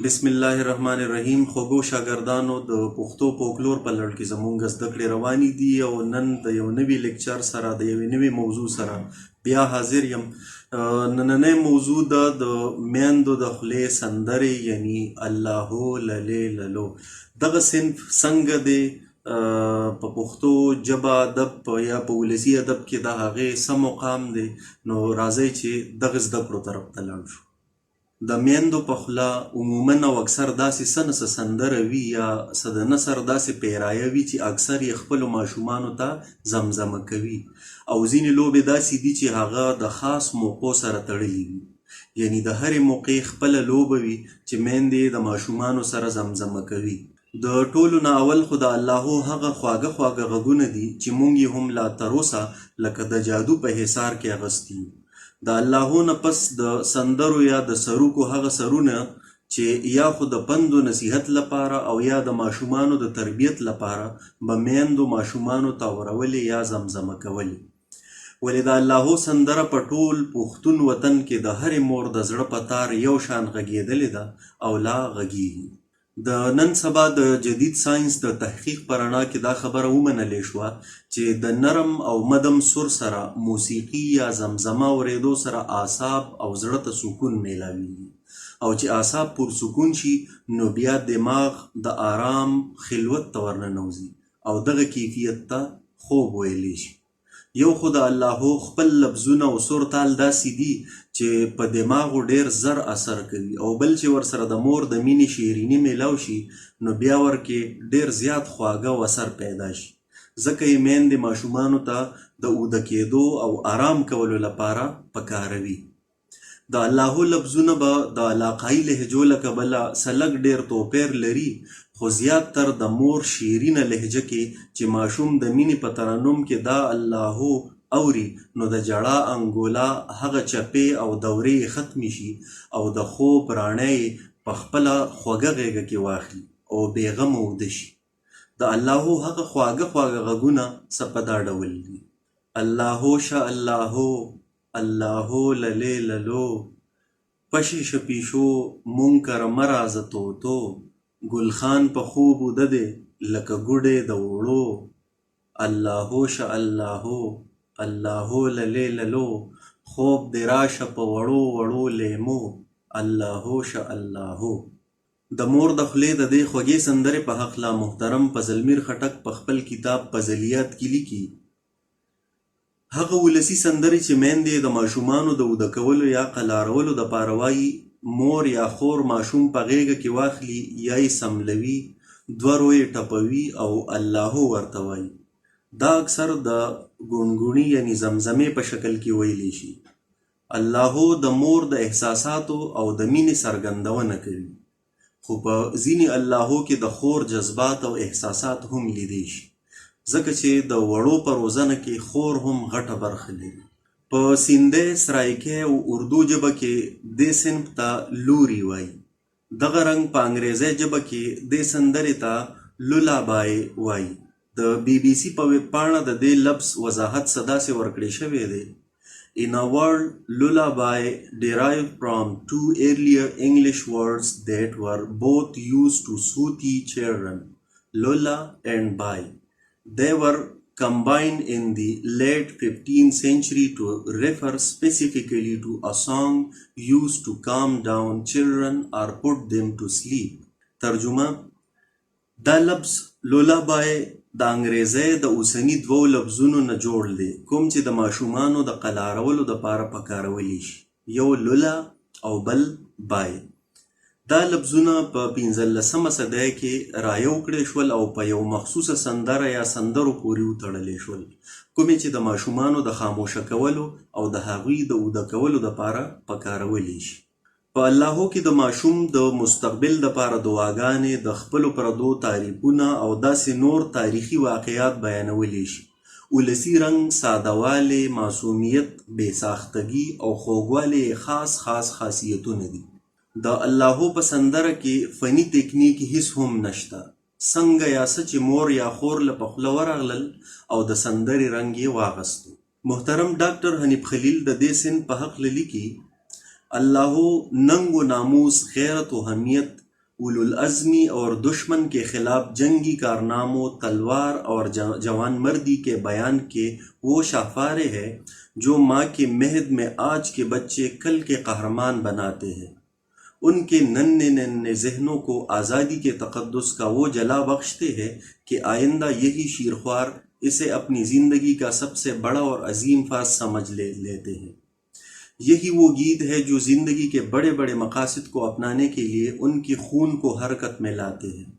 بسم الله الرحمن الرحیم. خوږو شاګردانو، د پښتو فوکلور په لړ کې زمونږ زده کړې روانې دي او نن د یو نوي لیکچر سره، د یوې نوې موضوع سره بیا حاضر یم. نننۍ موضوع ده د میندو د خولې سندرې، یعنی الله هو، للې، للو. دغه صنف څنګه دی په پښتو ژبه ادب یا په ولسي ادب کې، د هغې څه مقام دی؟ نو راځئ چې دغه زده کړو طرف ته لاړ شو. د میندو په خوله عموماً او اکثر داسې څه نه څه سندره وي یا څه د نثر داسې پیرایه وي چې اکثر یې خپلو ماشومانو ته زمزمه کوي، او ځینې لوبې داسې دي چې هغه د خاص موقعو سره تړلې وي، یعنی د هرې موقعې خپله لوبه وي چې میندې یې د ماشومانو سره زمزمه کوي. د ټولو نه اول خو د الله هو هغه خواږه خواږه غږونه دي چې مونږ یې هم لا تر اوسه لکه د جادو په حصار کې اغستي یو. د الله هو نه پس د سندرو یا د سروکو هغه سرونه چې یا خو د پند و نصیحت لپاره او یا د ماشومانو د تربیت لپاره به میندو ماشومانو ته اورولې یا زمزمه کولې. ولې د الله هو سندره په ټول پښتون وطن کې د هرې مور د زړه په تار یو شان غږیدلې ده او لا غږیږي. د نن سبا د جدید ساینس د تحقیق په رڼا کې دا خبره ومنل شوه چې د نرم او مدم سر سره موسیقي یا زمزمه اورېدو سره اعصاب او زړه ته سکون میلاویږي، او چې اعصاب پرسکون شي نو بیا دماغ د آرام خلوت ته ورننوځي او دغه کیفیت ته خوب ویلی شي. یو خو د الله هو خپل لفظونه او سور تال داسې دي چې په دماغو ډېر زر اثر کوي، او بل چې ورسره د مور د مینې شیریني میلاو شي نو بیا ورکې ډېر زیات خواږه او اثر پیدا شي، ځکه یې میندې ماشومانو ته د اوده کېدو او ارام کولو لپاره پکاروي. د الله هو لفظونه به د علاقايي لهجو له کبله څه لږ ډېر توپير لري، خو زيات تر د مور شيرينه لهجه کې چې ماشوم د مينې په ترنم کې دا الله هو اوري نو د ژړا انګولا هغه چپې او دورې يې ختمې شي او د خوب راڼی يې په خپله خوږه غېږه کې واخلي او بې غمه اوده شي. د الله هو هغه خواږه خواږه غږونه څه په دا ډول دي. الله هو شه الله هو، الله هو للې للو، پشې شه پیشو مونږ کره مه راځه طوطو، ګل خان په خوب اوده دی لکه ګوډی د اوړو، الله هو شه الله هو، الله هو للې للو، خوب دې راشه په وړو وړو لېمو، الله هو شه الله هو. د مور د خولې د دې خوږې سندرې په هکله محترم پزلمیر خټک په خپل کتاب پزلیات کې لیکي، هغه ولسي سندرې چې میندې یې د ماشومانو د اوده کولو یا قلارولو دپاره وايي، مور یا خور ماشوم په غېږه کې واخلي یا یې څملوي، دوه رو یې ټپوي او الله هو ورته وايي. دا اکثر د ګوڼګوڼي یعنې زمزمې په شکل کې ویلی شي. الله هو د مور د احساساتو او د مینې څرګندونه کوي، خو په ځینې الله هو کې د خور جذبات او احساسات هم لیدی شي، ځکه چې د وړو په روزنه کې خور هم غټه برخه لري. په سیندۍ، سرایکۍ او اردو ژبه کې دې صنف ته لوري وايي. دغه رنګ په انګرېزۍ ژبه کې دې سندرې ته لولابای وايي. د بي بي سي په وېب پاڼه د دې لفظ وضاحت څه داسې ورکړې شوی دی، In a word, lullaby derived from two earlier English words that were both used to soothe children, lulla and bye. They were combined in the late 15th century to refer specifically to a song used to calm down children or put them to sleep. ترجمه: دا لفظ لولابای د انګریزۍ د اوسني دوو لفظونو نه جوړ دی کوم چې د ماشومانو د قلارولو دپاره پکارولی شي، یو لولا او بل بای. دا لفظونه په پنځلسمه صدۍ کې را یو کړی شول او په یو مخصوصه سندره یا سندرو پورې وتړلی شول کومې چې د ماشومانو د خاموشه کولو او د هغوی د اوده کولو دپاره پکارولی شي. په الله هو کې د ماشوم د مستقبل دپاره دعاګانې، د خپلو پردو تعریفونه او داسې نور تاریخي واقعات بیانولی شي. ولسي رنګ، ساده والی، معصومیت، بې ساختګي او خوږوالی یې خاص خاص خاصیتونه دي. د الله هو په سندره کې فني تکنیک هیڅ هم نشته، څنګه یا څه چې مور یا خور له په خوله ورغلل او د سندرې رنګ یې واغستو. محترم ډاکټر حنیف خلیل د دې صنف په هکله لیکي، الله هو ننګ و ناموس، غیرت و حمیت، اولوالعزمی اور دشمن کے خلاف جنگی کارناموں، تلوار اور جوان مردی کے بیان کے وہ شاہپارے ہے جو ماں کے مہد میں آج کے بچے کل کے قہرمان بناتے ہیں۔ ان کے ننھے ننھے ذہنوں کو آزادی کے تقدس کا وہ جلا بخشتے ہیں کہ آئندہ یہی شیرخوار اسے اپنی زندگی کا سب سے بڑا اور عظیم فرض سمجھ لیتے ہیں۔ یہی وہ گیت ہے جو زندگی کے بڑے بڑے مقاصد کو اپنانے کے لیے ان کی خون کو حرکت میں لاتے ہیں،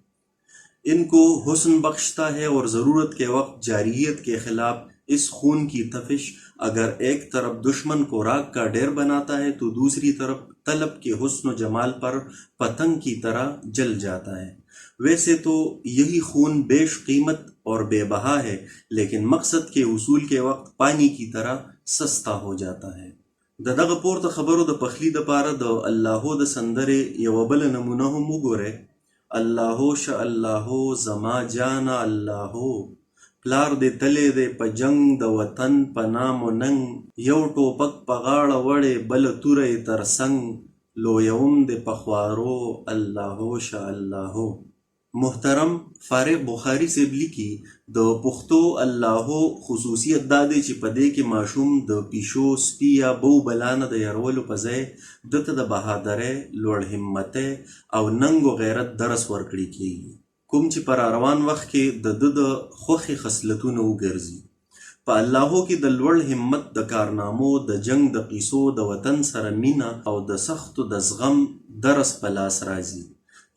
ان کو حسن بخشتا ہے، اور ضرورت کے وقت جارحیت کے خلاف اس خون کی تپش اگر ایک طرف دشمن کو راکھ کا ڈھیر بناتا ہے، تو دوسری طرف طلب کے حسن و جمال پر پتنگ کی طرح جل جاتا ہے۔ ویسے تو یہی خون بیش قیمت اور بے بہا ہے، لیکن مقصد کے حصول کے وقت پانی کی طرح سستا ہو جاتا ہے۔ د دغه پورته خبرو د پخلي دپاره د الله هو د سندرې یوه بله نمونه هم وګورئ. الله هو شه الله هو، زما جانه الله هو، پلار دې تللی دی په جنګ د وطن په نام و ننګ، یو ټوپک په غاړه وړی، بله توره یې تر څنګ، لویوم دې په خوارو، الله هو شه الله هو. محترم فارغ بخاري صاحب لیکي: د پښتو الله هو خصوصیت دا دی چې په دې کې ماشوم د پیشو، سپي یا بو بلا نه د یرولو په ځای ده ته د بهادرۍ، لوړ همتۍ او ننګ و غیرت درس ورکړی کېږي، کوم چې په راروان وخت کې د ده د خوښې خصلتونه وګرځي. په الله هو کې د لوړ همت د کارنامو، د جنګ د قصو، د وطن سره مینه او د سختو د زغم درس په لاس راځي.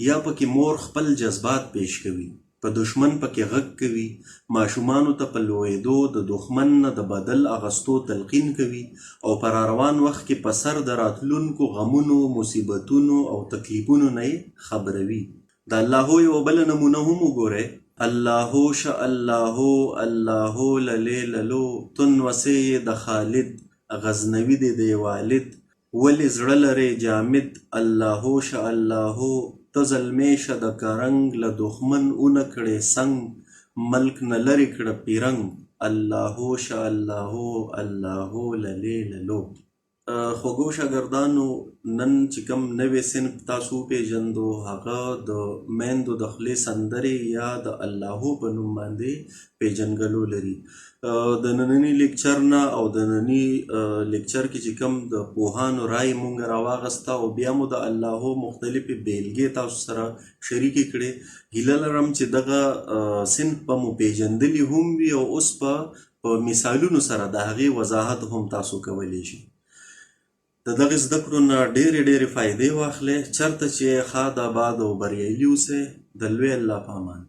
یا پکې مور خپل جذبات پیش کوي، په دښمن پکې غږ کوي، ماشومانو ته په لویېدو د دښمن نه د بدل اغستو تلقین کوي او په راروان وخت کې په سر د راتلونکو غمونو، مصیبتونو او تکلیفونو نه یې خبروي. د الله هو یوه بله نمونه هم وګورئ. الله هو شه الله هو، الله هو للې للو، تنوسې یې د خالد، غزنوي دې دی والد، ولې زړه لرې جامد، الله هو شه الله هو، ته زلمی شه د کرنګ، له دښمن اونه کړې څنګ، ملک نه لرې کړه پیرنګ، الله هو شه الله هو، الله هو للې للو. خوږو شاګردانو، نن چې کوم نوی صنف تاسو وپېژندو، هغه د میندو د خولې سندرې یا د الله هو په نوم باندې پېژندګلو لري. د ننني لیکچر نه او د نني لیکچر کې چې کوم د پوهانو رای مونږ راواغسته او بیا مو د الله هو مختلفې بیلګې تاسو سره شریکې کړې، هیله لرم چې دغه صنف به مو پېژندلي هم وي او اوس به په مثالونو سره د هغې وضاحت هم تاسو کولی شئ. د دغې زده کړو نه ډېرې ډېرې فایدې واخلئ. چرته چې ښاد، آباد او بریالي اوسئ. د لوی الله په امان.